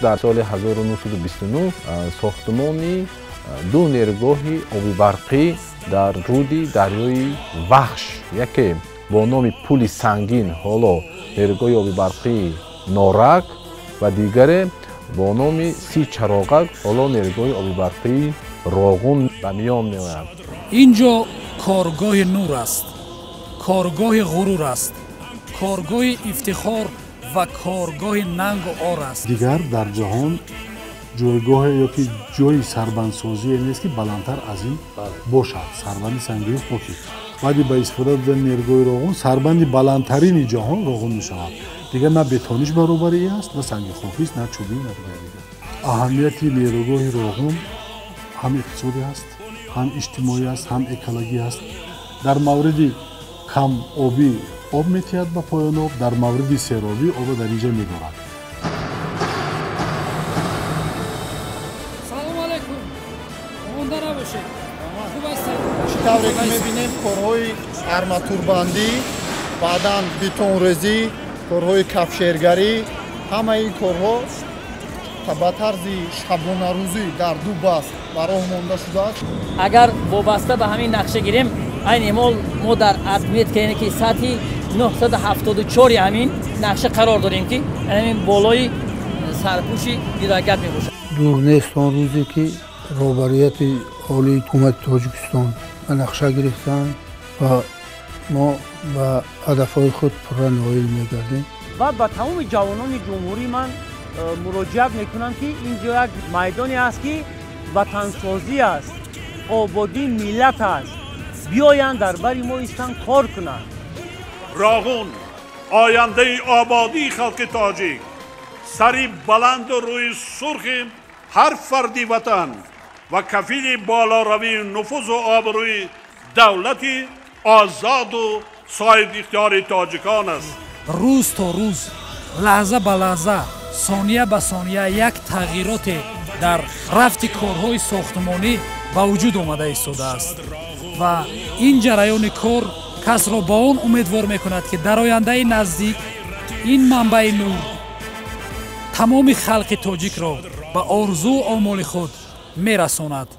Дар соли 1929 сохтмони ду нерӯгоҳи обибарқӣ дар руди дарёи Вахш, яке бо номи Пули Сангин, ҳоло нерӯгоҳи обибарқии Норак, ва дигаре бо номи Си Чароғак, ҳоло нерӯгоҳи обибарқии Роғун ба миён меояд. Ин ҷо коргоҳи нур аст, коргоҳи ғурур аст, коргоҳи ифтихор ва коргоҳи нангу ор аст. Дигар дар ҷаҳон ҷойгоҳе ё ки ҷои сарбандсозие нест, ки баландтар аз ин бошад. Сарбанди сангии хокӣ. Баъди ба истифода додани нерӯгоҳи Роғун сарбанди баландтарини ҷаҳон Роғун мешавад. Дигар на бетониш баробари аст, на санги хокист, на чӯбӣ, на дигар дигар. Аҳамияти нерӯгоҳи Роғун ҳам иқтисодӣ аст, ҳам иҷтимоӣ аст, ҳам экологӣ аст. Дар мавриди кам обӣ об метиҳад ба поёноб, дар мавриди серобӣ обро дар инҷа медорад. Салом алайкум, монда набошед, хуб ҳастед? Чӣ тавре ки мебинем, корҳои арматурбандӣ, баъдан бетонрезӣ, корҳои кафшергарӣ, ҳамаи ин корҳо ба тарзи шабонарӯзӣ дар ду баст ба роҳ монда шудааст. Агар вобаста ба ҳамин нақша гирем, айни ҳол мо дар отметка, яъне ки сатҳи 974 ҳамин нақша қарор дорем, ки ҳамин болои сарпӯши гидрогаз мебошад. Дур нест он рӯзе, ки роҳбарияти олии ҳукумати Тоҷикистон ба нақша гирифтанд ва мо ба ҳадафҳои худ пурра ноил мегардем. Ва ба тамоми ҷавонони ҷумҳурӣ ман муроҷиат мекунам, ки ин ҷо як майдоне аст, ки ватансозӣ аст, ободии миллат аст. Биёянд, дар бари мо истанд, кор кунанд. Роғун ояндаи ободии халқи тоҷик, сари баланду рӯи сурхи ҳар фарди ватан ва кафили болоравии нуфузу обрӯи давлати озоду соҳибихтиёри тоҷикон аст. Рӯз то рӯз, лаҳза ба лаҳза, сония ба сония як тағйироте дар рафти корҳои сохтмонӣ ба вуҷуд омада истодааст ва ин ҷараёни кор касро ба он умедвор мекунад, ки дар ояндаи наздик ин манбаи нур тамоми халқи тоҷикро ба орзуу омоли худ мерасонад.